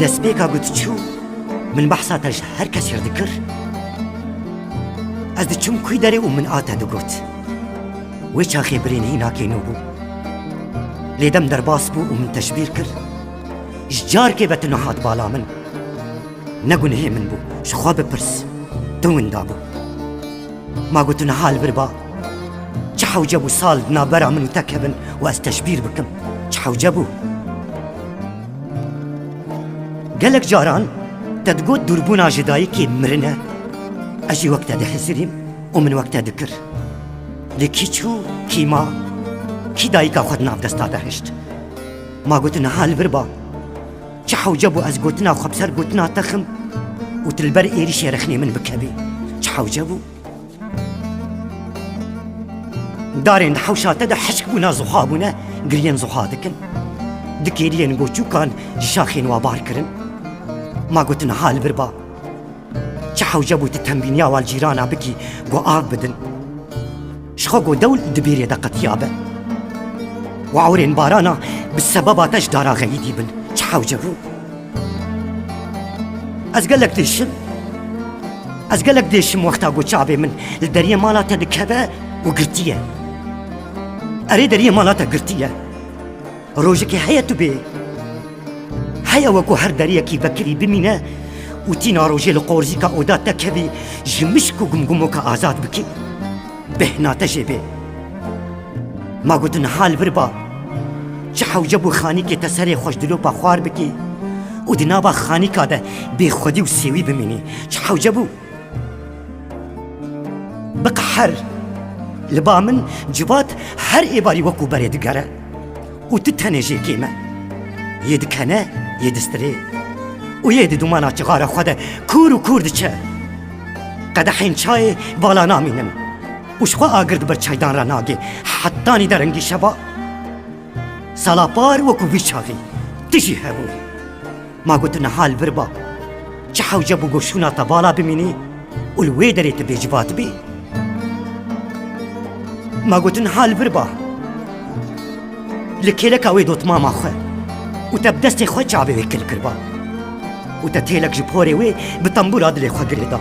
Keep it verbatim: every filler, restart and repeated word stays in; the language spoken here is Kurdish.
Destpêka ku tu çû, min behsa te ji her kesê re dikir. Ez diçûm kûy derê û min a te digot. Wê çaxê birînhînakê nû bû. Lê dem derbas bû û min te ji bîr kir. Ji carkê ve tu nehat bala min. Ne gunehê min bû, ji xwe bipirs. Tu winda bû. Ma got niha li vir ba. Çi hewce bû sal di navbera min û te kevin û ez te ji bîr bikim? Çi hewce bû? Gelek caran te digot dûrbûna ji dayikê mirin e. Ez jî wek te dihizirîm û min wek te dikir. Lê kî çû, kî ma, kî dayika xwe di nav desta de hişt? Ma got niha li vir ba. Çi hewce bû ez gotina xwe bi ser gotina te xim û tu li ber êrîşê rexnê min bikevî? Çi hewce bû? Darên di hewşa te de hişk bûne, zuha bûne, giriyên zuha dikin. Di kêriyên goçûkan ji şaxên wa bar kirin. Ma got niha li vir ba. Çi hewce bû tu tembîniya wan cîrana bikî, ku av bidin? Ji xwe ku dewl di bîrê de qetiyabe. Û ewrên barana bi sebeba te ji dara xeyî dîbin. Çi hewce bû? Ez gelek dêşim. Ez gelek dêşim wexta ku çavê min li deriyê mala te dikeve û girtiye. Erê, deriyê mala te girtiye. Rojekê heye tu bê. Heye wekû her deriyekî vekirî bimîne û tîna rojê li qorzîka oda te kevî, ji mişk û gumgumoka azad bikî. Bêhna te jê bê. Ma got niha li vir ba. Çi hewce bû xanîkê te serê xwe ji dilopa xwar bikî û di nava xanîka de bê xwedî û sêwî bimînî? Çi hewce bû? Biqeher. Li ba min civat her êvarî wekû berê digere. Û tu tenê jê kêm e. Yê dikene, yê distirê. Û yê di dûmana çixara xwe de kûr û kûr diçe. Qedehên çayê vala namînin. Û ji xwe agir di ber çaydan re nagê. Hetanî derengî şeva. Sala par wekû vî çaxî tu jî hebû. Ma got niha li vir ba. Çi hewce bû goşûna te vala bimînî û li wê derê tu bêcivat bî? Ma got niha li vir ba. Li kêleka wê dotmama xwe û te bi destê xwe çavê wê kil kirba. Û te têlek ji porê wê bi tembûra dilê xwe girê da.